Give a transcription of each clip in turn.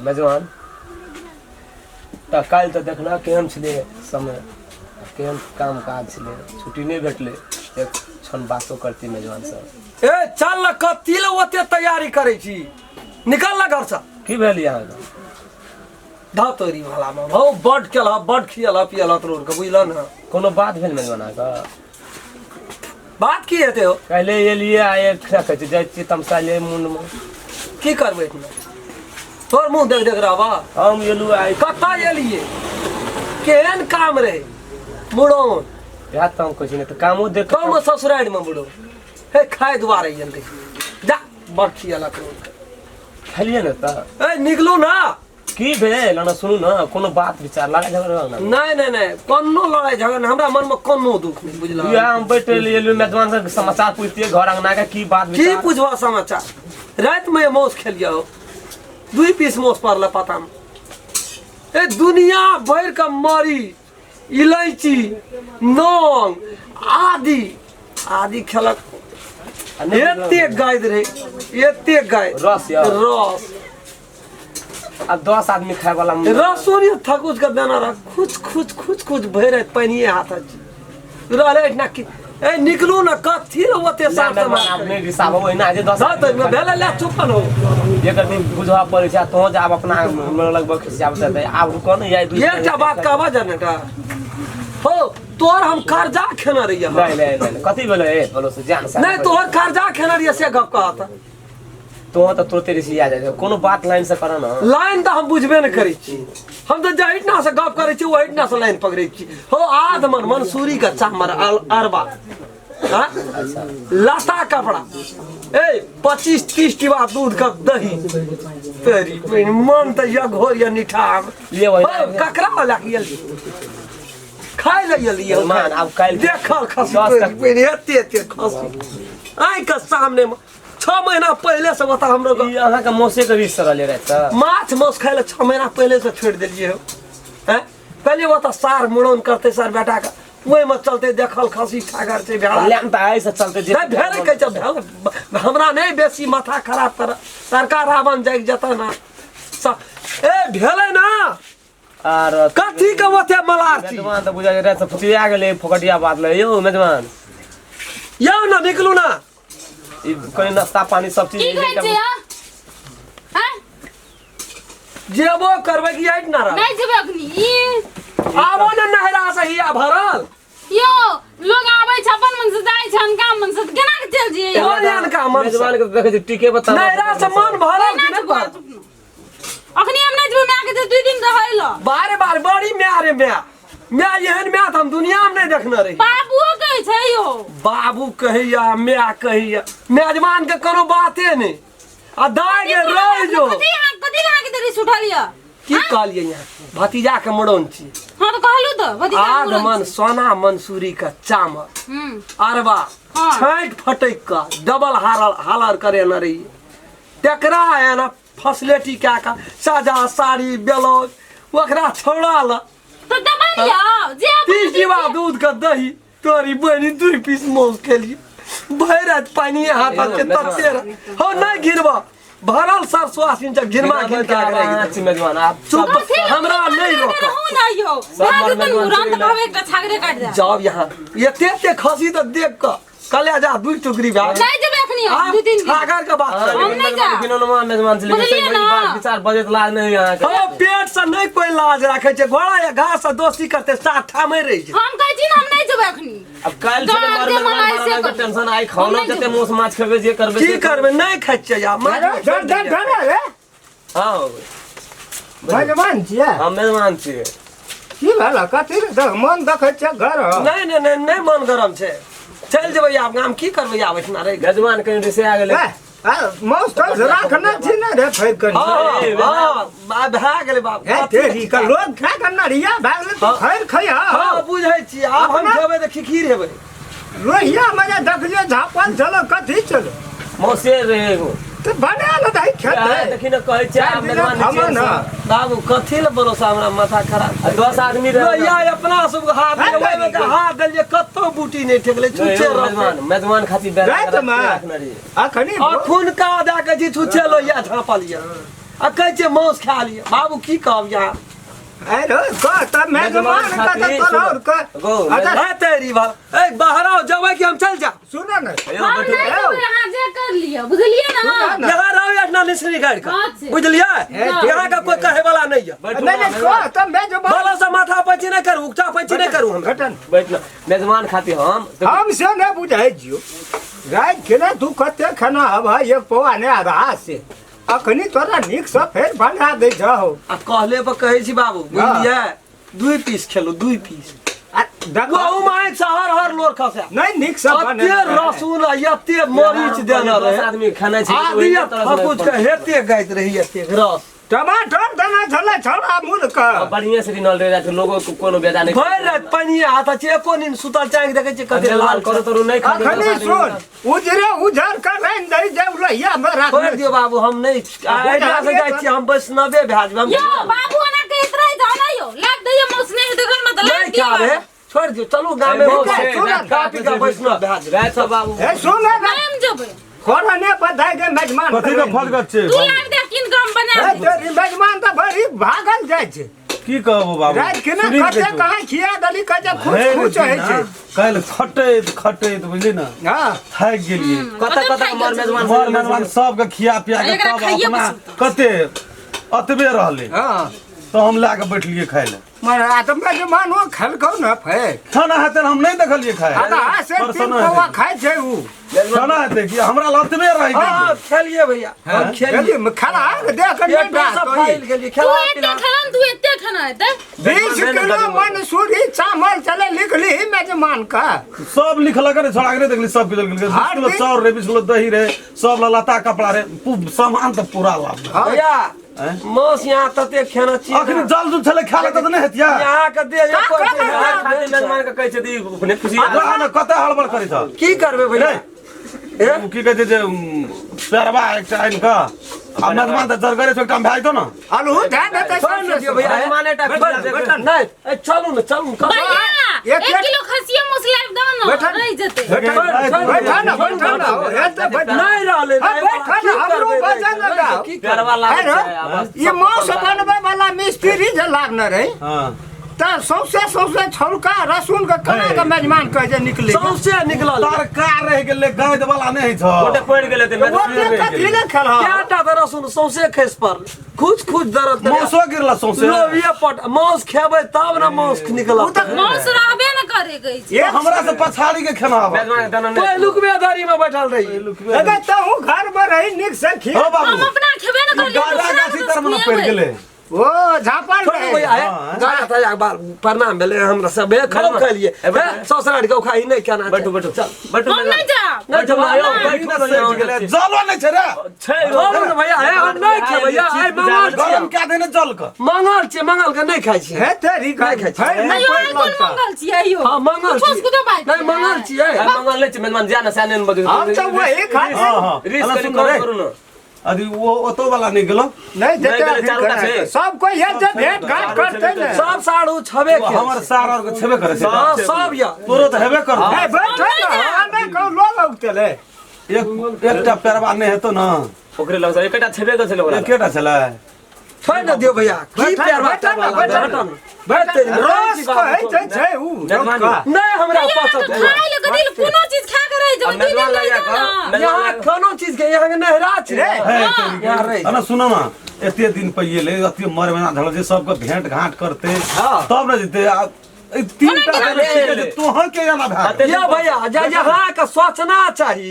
मेजबान तऽ काल्हि तऽ देखना केहन छलै समय केहन काम काज छलै, छुट्टी नहि भेटलै एक क्षण बातो करती मेजबान सब। ए चल न, कथी ले ओते तैयारी करै छी, निकल न घरसँ। की भेल अहाँके? धऽ तोरी भला में भौ, बड केलह, बड खियलह पियलह तोर के, बुझल न? कोनो बात भेल मेजबान अहाँके? बात की हेतै हो? काल्हि एलियै आ एक कहै छै जाइ छियै तमसाइले मुंडमे। की करबै एहिमे, तोर मुँह देख देख रहबा? हम एलू आइ। कतऽ एलियै, केहन काम रहै मुड़ौन? इएह तऽ हम कहै छी ने तऽ कामो देख। कम ससुरारिमे मुड़ौन हे खाय दुआरे एल रही, जा बड़ खियलक। खेलियै ने तऽ। ए निकलू ना। की भेल? ना सुनू ने, कोनो बात विचार लड़ाई झगड़ा ना? नहीं नहीं नहीं, कोनो लड़ाई झगड़ा नहीं, हमरा मन में कोनो दुख नहीं, बुझल? इएह हम बैठ एलियै मेजबान से समाचार पूछतियै घर अंगना के की बात की विचार। पूछबा समाचार? रात में मौस खेलिया हो, दुई पीस मौस पड़ल पता में। ए दुनिया भर के मरी इलायची नौंग आदि आदि खेलक। आ नहि बुझलहुँ। एते गायद रहे, एते गाय रस यौ। रस। आ 10 आदमी खाय वाला रसो नहीं थकुच के देना रह, खुच खुच खुच खुच भरि राति पानिए हाथ अछि रहले एहिठिना। की ए निकलू ना, कथी ले ओते साफ मेहमान आब नहि रिसाबो ओहिना जे 10 हाँ तऽ भेलै, ले चुप हो। एकर दिन बुझबा पड़ै छै आ तोहूँ जे आब अपना हमरा लगभग खिसियाब तऽ आब रुकऽ ने यार। एकटा बात कहबा जाने का हो, तोहर हम कर्जा खेने रहियै। नहीं नहीं नहीं, कथी भेलै? ए बोलो से जान से। नहीं, तोहर कर्जा खेने रहियै से गप कहत। तोहूँ तऽ तुरते रिसिया जाइ छै, कोनो बात लाइन से करऽ ने। लाइन तऽ हम बुझबे नहि करै छी, हम तऽ जहिठिना से गप करै छी ओहिठिना से लाइन पकड़ै छी हो। आध मन मंसूरी के चामर अरबा, हाँ? लता कपड़ा, ए 25-30 टिबा दूध के दही, तेरी बहिन, मन तऽ या घोर या निठाम। ले वही। हो, ककरा वाला के एली खाय ले एली? मान आब काल्हि देखल खसी दस तोरी तक- बहिन, एते एते खसी आइ के सामने में 6 महीना पहले से बता हमरो ई अहाँके मौसे के रिस रहले राति तऽ माछ मांस खाय ले 6 महीना पहले से छोड़ देलिए हो हैं। पहले वो तो सार मुड़न करते सार बेटा के ओहि में चलते देखल खसी छागर छै भेड़ा। लेम तऽ आइ से चलते जे नहि भेल कहै छै भेल, हमरा नहि बेसी माथा खराब कर, सरकार रावण जागि जेतै ना। ए भेलै ना। आर कथी के ओते मलार छी? मेजबान तऽ बुझा राति से फुटिया गेलै फोकटिया बात ले यौ मेजबान। यौ ना निकलू ना। ई कनि नाश्ता पानी सब चीज की कहै छियै हाँ? जेबो करबै कि आइट ना रह? नहि जेबै अखनी ई। आबो ने नहरा से हिया भरल। यौ लोग आबै छै अपन मन से, जाइ छै अनका मन से, तऽ केना के चलि जइयै? कोन अनका मन से? मेजबान के देखै छी टीके बता। नहरा से मन भरल केना कि नहि जेबै? भरल? अखनी हम नहि जेबै, मायके जे 2 दिन रहै लए। बारे बार बड़ी माय रे माय, माय एहन माय तऽ हम दुनिया में नहीं देखने रही। बाबुओ कहै छै यौ। बाबू कहैया माय कहैया, मेजबान के कोनो बाते नहीं आ दाय के रह जो। कथी अहाँ कथी लए अहाँके देरी सुठल यऽ? की कहलियै यहाँ भतीजा के मुड़न छी। हाँ तऽ कहलू तऽ भतीजा के आध मुड़न मन छी। सोना मंसूरी के चामल अरबा हाँ। छाँटि फटकि कऽ डबल हारल हालर करे न रही, तकरा है ना फसलेटी कए कऽ साजा साड़ी ब्लाउज ओकरा छोड़ा ल। तऽ दबाइ लिअ जे अपन 30 डिब्बा दूध के दही, तोरी बहिनी 2 पीस मौस खेलिए, भरि राति पानिए हाथ के तते रह। हो नहीं घिरबा भरल सरसो आसिन जब घिरमा घिर के आगे रहि गेल। मेजबान आब चुप, कथी लए हमरा मुड़न नहीं करने रोकब। रहू ना यौ। सब भए मर जेतै मेजबान मुड़न तऽ चलि कहबै एकटा छागरे काटि दे। जाओ यहाँ एते एते खसी तऽ देख कऽ कलेजा 2 टुकड़ी भए गेल। नहि जेबै अखनी हम, आब 2-3 दिन। छागर के बात अहाँ चलै। हम नहि जायब। बिनोनमा मेजबान छलै, बुझलियै ना? बात विचार बजैत लाज नहि होइए अहाँके। हम पेट से नहीं कोई लाज राखे छै, घोड़ा या घास से दोस्ती करते साथ ठामे रहि छै। हम कहै छी ने हम नहि जेबै अखनी। अब काल्हि छलै गाम मर के मेजबान मनाइ से बारह रंगके करू। टेंशन आइ खाओ हम ना नहि जते जेबै। मांस माछ खेबै जे करबै की से करबै, नहीं खाइ छियै यार, माछ डर डर डर रे। हाँ मेजबान छियै? हम मेजबान छियै। की भेल कथी रे? देख मन देखै छियै घर। नहीं नहीं नहीं नहीं, मन गरम छै, चलि जेबै आब गाम, की करबै आब एहिठिना रहि कऽ? मेजबान कनि रिसिया गेलै। ए, आ, मौस तौस राखने छी ने रे फेर कनि? हाँ, हाँ, भए गेलै बाप। हे तेरी का लोग खा के नरिया भए गेलै, तू हाँ। खैर खैहा। हाँ बुझै छी, आब हम अपना- खेबै तऽ खिखीर हेबै। लोहिया में जे देखलियै झापल छलो, कथी छलो? मौसे रहे एगो। तऽ बना ले दही खेतै। देखी ने कहै छै चारि आब दिना मेजबान खामा चैन ना। से। बाबू कथी ले भरोसा, हमरा माथा खराब। आ 10 आदमी रहे। लोहिया अपना सबके हाथ है में ओहिमे के हाथ देलियै, कतौ बूटी नहि ठेकलै, छुच्छे रहतै। मेजबान मेजबान खातिर बेरा रातिमे? राखने रहियै। अखनी अखुनका दए के जी छुच्छे लोहिया झाँपल यऽ। आ कहै छियै मांस खा लिअ बाबू की कहब यहाँ अरे कह त मेजबान का त तोरा और कह गो अच्छा है तेरी भला ए बाहर आओ जबै कि हम चल जा सुन न यौ हम बैठू नहीं जेबै अहाँ जे कर लिअ बुझलियै सुनऽ ने ने। यहाँ रहो एतना निसरी गाड़ के अच्छा। बुझलियै हे, यहाँ का कोई कहे वाला नहीं है बैठू नहीं नहीं कह त मेजबान बाला से माथा पैची नहीं करू उकटा पैची नहीं करू हम घटन बैठ न मेजबान खातिर हम तऽ हम से नहीं बुझै छियो राति के ने तू कते खाना हब एक पौआ ने आधा से अखनी तोरा नीक से फेर बना दै छहो आ कहले पर कहै छी बाबू बुझलियै दुई पीस खेलू दुई पीस आ देखो गहूम आँखि से हर हर लोर खसे नहीं नीक से बने एते रसून आ एते मरीच देने दस रहे आदमी खाना छै आदि थकुच के हेते गाइत रही एते रस टमाटर देना छलै छौड़ा मूल के बढ़िया से रिनल रहे राति लोगो को कोनो बेजा नहीं भरि राति पानिये हाथ छै एको नींद सुतल चाँकि देखै छियै कते लाल लाल करो तोरू नहीं खाते अखनी सुन उजरे उजर के रानि दै जे उलहिया में राख छोड़ि दियौ बाबू हम नहि एहिठाम से जाइ छियै हम वैष्णवे भए जेबै हम यौ बाबू ओना कहैत रहै जे आना यौ लाग दैयौ मौस नहि हेतै घरमे तऽ लाग नहि दियौ खाबे छोड़ि दियौ चलू गामे ठीक है, सुन। खा पी कऽ वैष्णव भए जेबै राति सब बाबू हे सुन ने नहि हम जेबै खोरने बधाई के मेजमान कथी के फलगत छै तू लाग दे किन कम बना हे दे तेरी मेजमान तऽ बड़ी भागल जाइ छै की कहबो बाबू राति के ने सुनी कते देखो। कहाँ खिया देली कते खुश भरि खुश होइ दिना छै काल्हि खटैत खटैत बुझली ने हँ थाकि गेलियै कतऽ कतऽ मर मेजबान मर मेजबान सबके खिया पिया के एकरा तब खाइए अपना बस। कते अतबे रहलै हँ तऽ हम लए कऽ बैठलियै खाय लए मगर आ तऽ मेजबानो खेलकौ ने फेर खाना हेतै हम नहि देखलियै खाय आधा से तीन परसनो पौआ हेतै। खाइ छै उ खाना हेतै कि हमरा लतबे रहि हाँ गेल खेलिए भैया हम खेलिए खेलिए खाना देख के पेटो नहीं सब फैल गेलिए तू खेला एते पिला खेलन तू एते खाना हेतै 20 किलो मंसूरी चावल चले लिखली मेजमान का सब लिखलक रे छोड़ा के नहि देखली सब किलो 20 हर किलो दिन- चाउर रे 20 किलो दही रे सब ला लत्ता कपड़ा रे सामान तऽ पूरा लाभ भैया आँय? मांस यहाँ तते खेना छी अखन जल जुल छलै खा लेतै तऽ नहि हेतिया यहाँ के दे एको का दिन करबै? खातिर मेजबान के कहै छै तऽ ई अपने खुशी रह ने कते हड़बड़ करै छ की करबै भैया रे ए? ओ की कहै छै जे पेरवा एकटा आनि कऽ आ मेजबान तऽ जरगरे छै एकटा भए जेतौ ने अलहू धए देतै छोड़ ने दियौ भैया मेजबान एकटा बैठल, बैठल। नहि ए, चलू ने चलू ने, कतऽ? भैया एक- एक किलो खसिया मांस लाइब दो ना बैठल। रहि जेतै बैठल, बैठल, बैठा ना बैठा ना हे तऽ बैठा नहि रहलै हाँ, नहि बैठल, की हमरो करबै, बचल नहि, लगाओ। की करबै? पेरवा लागै है छै आ बस ई मांस बनबै वाला मिस्त्री जे लागने रहे हँ तऽ सौंसे सौंसे छौलका रसून के केना के मेजमान कहे जे निकले सौंसे निकलल तरकार रहि गेलै गाँद वाला नहि होइ छौ गोटे पड़ि गेलै तऽ मेजबान ओते कथी ले खेलह कएटा तऽ रसून सौंसे खसि पड़ल खुच खुच दर्द करे। मौसो गिरला सौंसे लोभिये पट मांस खेबै तब ने मांस निकलत ओ तऽ मांस रहबे न करे गई छै एक हमरा से पछाड़ी के खेना आबऽ मेजबान के दाना नहि पहिलुक बेदारी में बैठल रही अगर तहु घर में रही नीक से खिया हो बाबू हम अपना खेबे न करलियै गाड़ा दूसरा गाछी के तर में तऽ पड़ि गेलै ओ झापल छोड़ू रहे भैया हे हाँ। गाड़ा ताजा बाल प्रणाम भेलै हमरा सब हे खाओ खेलिए हे ससुराल के खाई नहि केना छै। बैठू बैठू चल बैठू हम नहि जायब नहि बैठू जब यौ, बैठू बैठू ने ने यौ। गेलै। जलो नहि छै रे छै छोड़ू ने भैया हे हम नहि खेबै भैया आइ मंगल छियै गरम कए देने जल के मंगल छियै मंगल के नहि खाइ छियै हे तेरी नहि खाइ छियै। फेर नहि अयो आइ पड़ि कोन मंगल छियै अयो हाँ मंगल कुछो छियै कुछो बात नहि मंगल छियै आइ मंगल नहि छै मेजबान जा ने सएह नहि बजू हम तऽ वही खाइ हँ हँ रिस्क अना कनि सुन कम रे करू ने अथी ओ ओतो वाला नहि गेलो नहि देते नहि गेलै, अभी चारू टा करा छै। के। सब कोई हे जे भेंट घाट करते ने सब साढ़ू छबे ओ के हमर सार और के छेबे करे छै हाँ सब या तोरो तऽ हेबे करतौ हे बैठे ने हम नहि कहू लोग औते ले एक एकटा पेरवा नहि हेतौ ने ओकरे लग एकेटा छेबे कर छलै ओकरा लग। एकेटा छलै छोड़ ने दियौ भैया की बैठल, प्यार बैठल ने, बैठल ने। बैठल रस कहै छै छै उ मेजबान लोकके। नहि हमरा भैया पसंद तऽ खाइ लए कथी लए कोनो चीज खा के रहि आ जेबै दुई मेजबान दिन रहि लगा जाउ कऽ ने यहाँ मेजबान कोनो चीज के यहाँ के नहरा छै रे। हे यहाँ रहि अना सुनो ना एते दिन पर एलै एते मर महीना धरल जे सबके भेंट घाट करते तब ने जेते आ ई तीन टा ओना भेलै, ठीक है, तोहर के एना भए गेल? यौ भैया जा यहाँ के सोचना चाही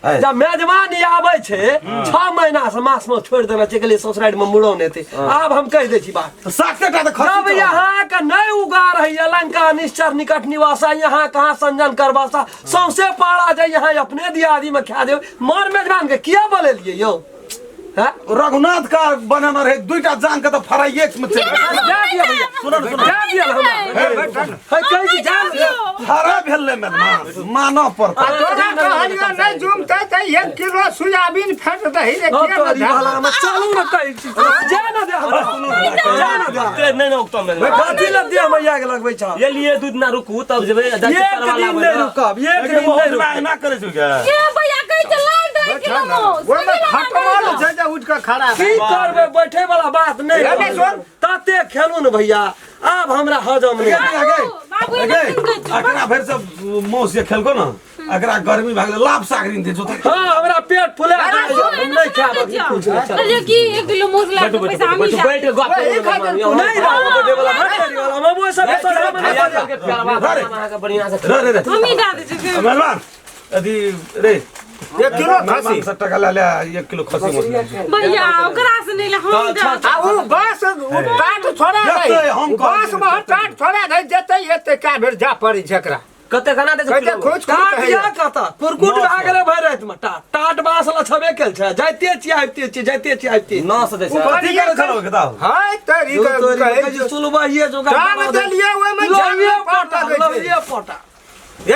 है। जब मेजबान ई आबै छै 6 महीना से मास में छोड़ि देने छै के लिए ससुरारि में मुड़न हेतै आब हम कहि दै छी बात तऽ साते टा तऽ खस्सी जब चढ़ल। यहाँ के नहीं उगा रही लंका निश्चर निकट निवासा यहाँ कहाँ संजन करवासा सौंसे पारा जाय यहाँ अपने दियादी में खा देब मर मेजबान के किया बोलेलिए यौ हैं? रघुनाथ का बनेने रहे दुईटा जांग के तऽ फराइए में चलि गेल। जा दिया भैया सुनो ने, सुनो जा दिया हमरा हे, है कहै छी जा दिया हरा भेल मेजबान मानऽ पड़तै आ तोरा कहलियो नहि जुमतै तऽ 1 किलो सोयाबीन फेट दही रे हाँ किया तोरी ने भला में चलू ना कहै छी जा ना दे हमरा जा ना दे ते नहि ने उगतौ मेजबान कथी लए देह में आगि लगबै छह ये लिए दूध ना रुकू तब जेबै एक दिन नहि रुकब एक लेकिन दिन बहुत नहि रुकब एना करै छौ गे ए भैया कहै छै लाइब दै किलो खाना माउस, ओहिमे कथी लए खटमल मांगै छै जे उठि कऽ खड़ा की करबै बैठे वाला बात नहीं रे नहीं सुन। तते खेलू ने भैया आब हमरा हजम नहीं गे, गे, बाबू गे, एना सुन के एकरा भरि से मौस जे खेलको न एकरा गर्मी भए गेलै लाभ सागरिन दे जोता हाँ हमरा पेट फुला बाबू, गेल हम एना नहीं सुना खायब के अभी छियौ। कुछ नहीं चल। कहलियै कि 1 किलो माउस ला बैठू के बैठू पैसा हमही बैठू दए। बैठ के गप ओहि खातिर करू नहीं रहब बैठे वाला बैठे वाला हम ओइ सब भैया सबके प्यारवा अहाँके बढ़िआँ से रे रे रे हमही दए दै छियै। मेहमान अथी रे 1 किलो खसी 70 टका ले ले 1 किलो खसी मौस ले ले। भैया ओकरा से नहीं ले हम दए आ उ बाँस उ टाट छोड़ा जतै दै हम उ बाँस कहलियै। मे टाट छोड़ा दै जेतै एतै कै बेर जा पड़ै छै एकरा कते खाना दै छै कहै छै किलो? खोज खोज टाट कहैया। या कता कुरकुट भए गेलै भरि राति में टाट टाट बाँस ला छबे केल छै जाइते छी आबिते छी जाइते छी आबिते छी। 900 दै छै कथी करै छलौ बताउ हाय तरी दू तोरी कहै कहै छै, सुलबहिये जोगाड़ टांग बना दे। देलियै ओहिमे जान लौहिये पार पटा लगै छै। लौहिये पटा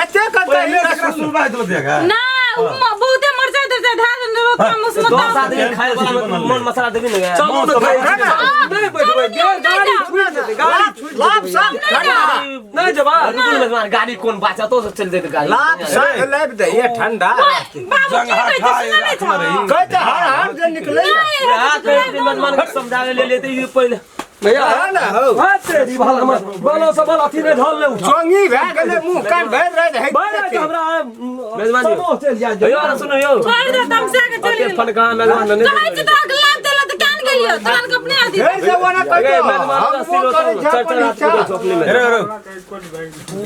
एते कतै पहिले एकरा सुलबा हेतौ देखा ना उ बहुते मरचाइ तरचाइ धए देने रहौ ओकरा मौस दस मत आदमी खाय वाला में मन मसाला देबी ने गे। चलू ने खाइ छी। ना। नहीं बैठबै चलू ने, गाड़ी हम छूटि जेतै गाड़ी छूटि लाभ जेतै साग ठंडा नहीं जेबा रुकू ने मेजबान, गाड़ी कोन बाचतो से चलि जेतै गाड़ी लाभ साग लाबि दै ये ठंडा बाबू की जंगहा कहै छै खाए सुनै नहि राखने रही। छौ कहै छै हर हर जे निकलै यहाँ कहै छै मेजबान के समझावे ले लेते ई पहिले भैया हाँ ना, हौ। हाँ तेरी भला मत बलो से बल अथी नहीं धल ले उठा चोंगी भए गेलै मुँह कान भरि रहै है भाई राति हमरा मेजबान जी। समोह चलि जाय यौ अरे सुनू यौ छोड़ि दे तमसा के चलि ओते गेलौ। फनका मेजबान ने कहै छी तोरा के लाभ देलक तऽ केहन गेलियौ तोरा के अपने आदि फेर से ओना अरे कहै मेजबान हम का सिर करै छै चल अपन चल इच्छा अपने में रे रे तू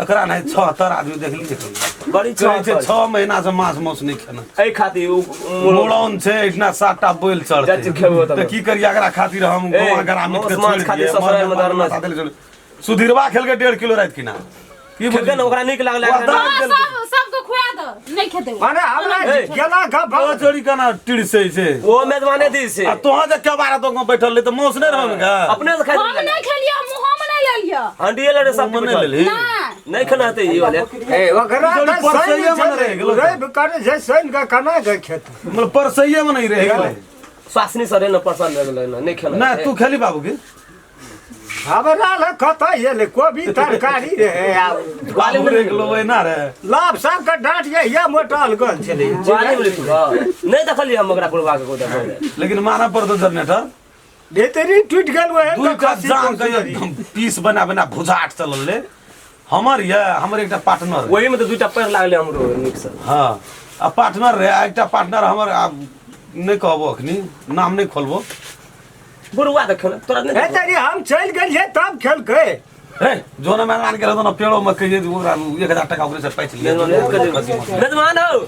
एकरा नहीं 76 आदमी देखली देखली बड़ी कहै छै छह 6 महीना से मांस मौस नहीं खेना एहि खातिर उ मुड़न छै एहिठिना 7टा बैल चढ़तै जाइ छी खेबो तब। तऽ की करियै एकरा खातिर हम ए, गौआ ग्रामीण के मौस मांस छोड़ि खातिर दियै ससुराल में मर धरना माथा देले छोड़ि सुधीरवा खेलकै 1.5 किलो राति किना की खेलकै ने ओकरा नीक लागलै ओकरा हाँ, सब सबके खुआ दो नहीं खेतै माने हमरा ए। गेला के बाद चोरी केना टिड़सै छै ओ मेजबाने दी से आ तोहाँ जे केबारा तो बैठल रही तऽ मौस नहि रहल गा अपने से खाइ हम नहीं खेलियो मुँहो में नहीं लेलियो हंडिये लड़े सब मुँहमे नहि लेलही नहीं नहीं खेना हेतै ई वाले ए ओकरा जोड़ी तऽ परसैये शनि मे रहि छै गेलौ। रवि करै छै शनि के केना के खेतै मतलब परसैये मे नहि रहि गेलै स्वासनी सर ने पसंद भए गेलै ने नहीं खेना नहि तू खेली बाबू के हमरा लग कतऽ एलै कोबी तरकारी रहै आब बाबू रहि गेलौ ओहिना रे लाभ साग के डाँट ये ये मोटल गल छलै बाली बोले तू नहीं देखलियै हम ओकरा बुढ़वा के कोदा लेकिन मानऽ पड़तौ जनरेटर भीतरी टूटि गेल ओहे दुईटा जान के एकदम पीस बना बना भुजाट चलल ले हमर ये हमर एकटा पार्टनर ओही में तऽ दूटा पैर लागलै हमरो नीक से हाँ आ पार्टनर रहे आ एकटा पार्टनर हमर आब नहि कहबो अखनी नाम नहि खोलबो बुढ़वा तऽ खेला तोरा हे नहीं तरी हम चलि गेलियै तब खेलकै रे जो ने मेहमान के रहतो ना पेड़ो में कहिए ओकरा 1000 टका ओकरे से पैच लिया मेजबान हो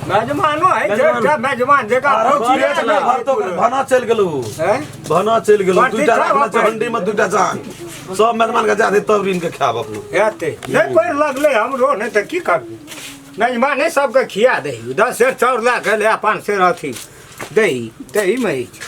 मेजबानो है मेजबान। जे मेजबान जका अरे पूछिए चीरे भर तो भना चलि गेलौ हैं भना चलि गेलौ बाटी दुईटा खाब राखने छै अपन। हंडी में दुईटा जान सब मेजबान के जा दे तब ऋण के खाब अपनो एते नहि पड़ि लगलै हमरो नहि तऽ की करबै मेजबाने सबके खिया दही 10 सेर चाउर लए गेलै आ 5 सेर अथी दही दहीमे अछि।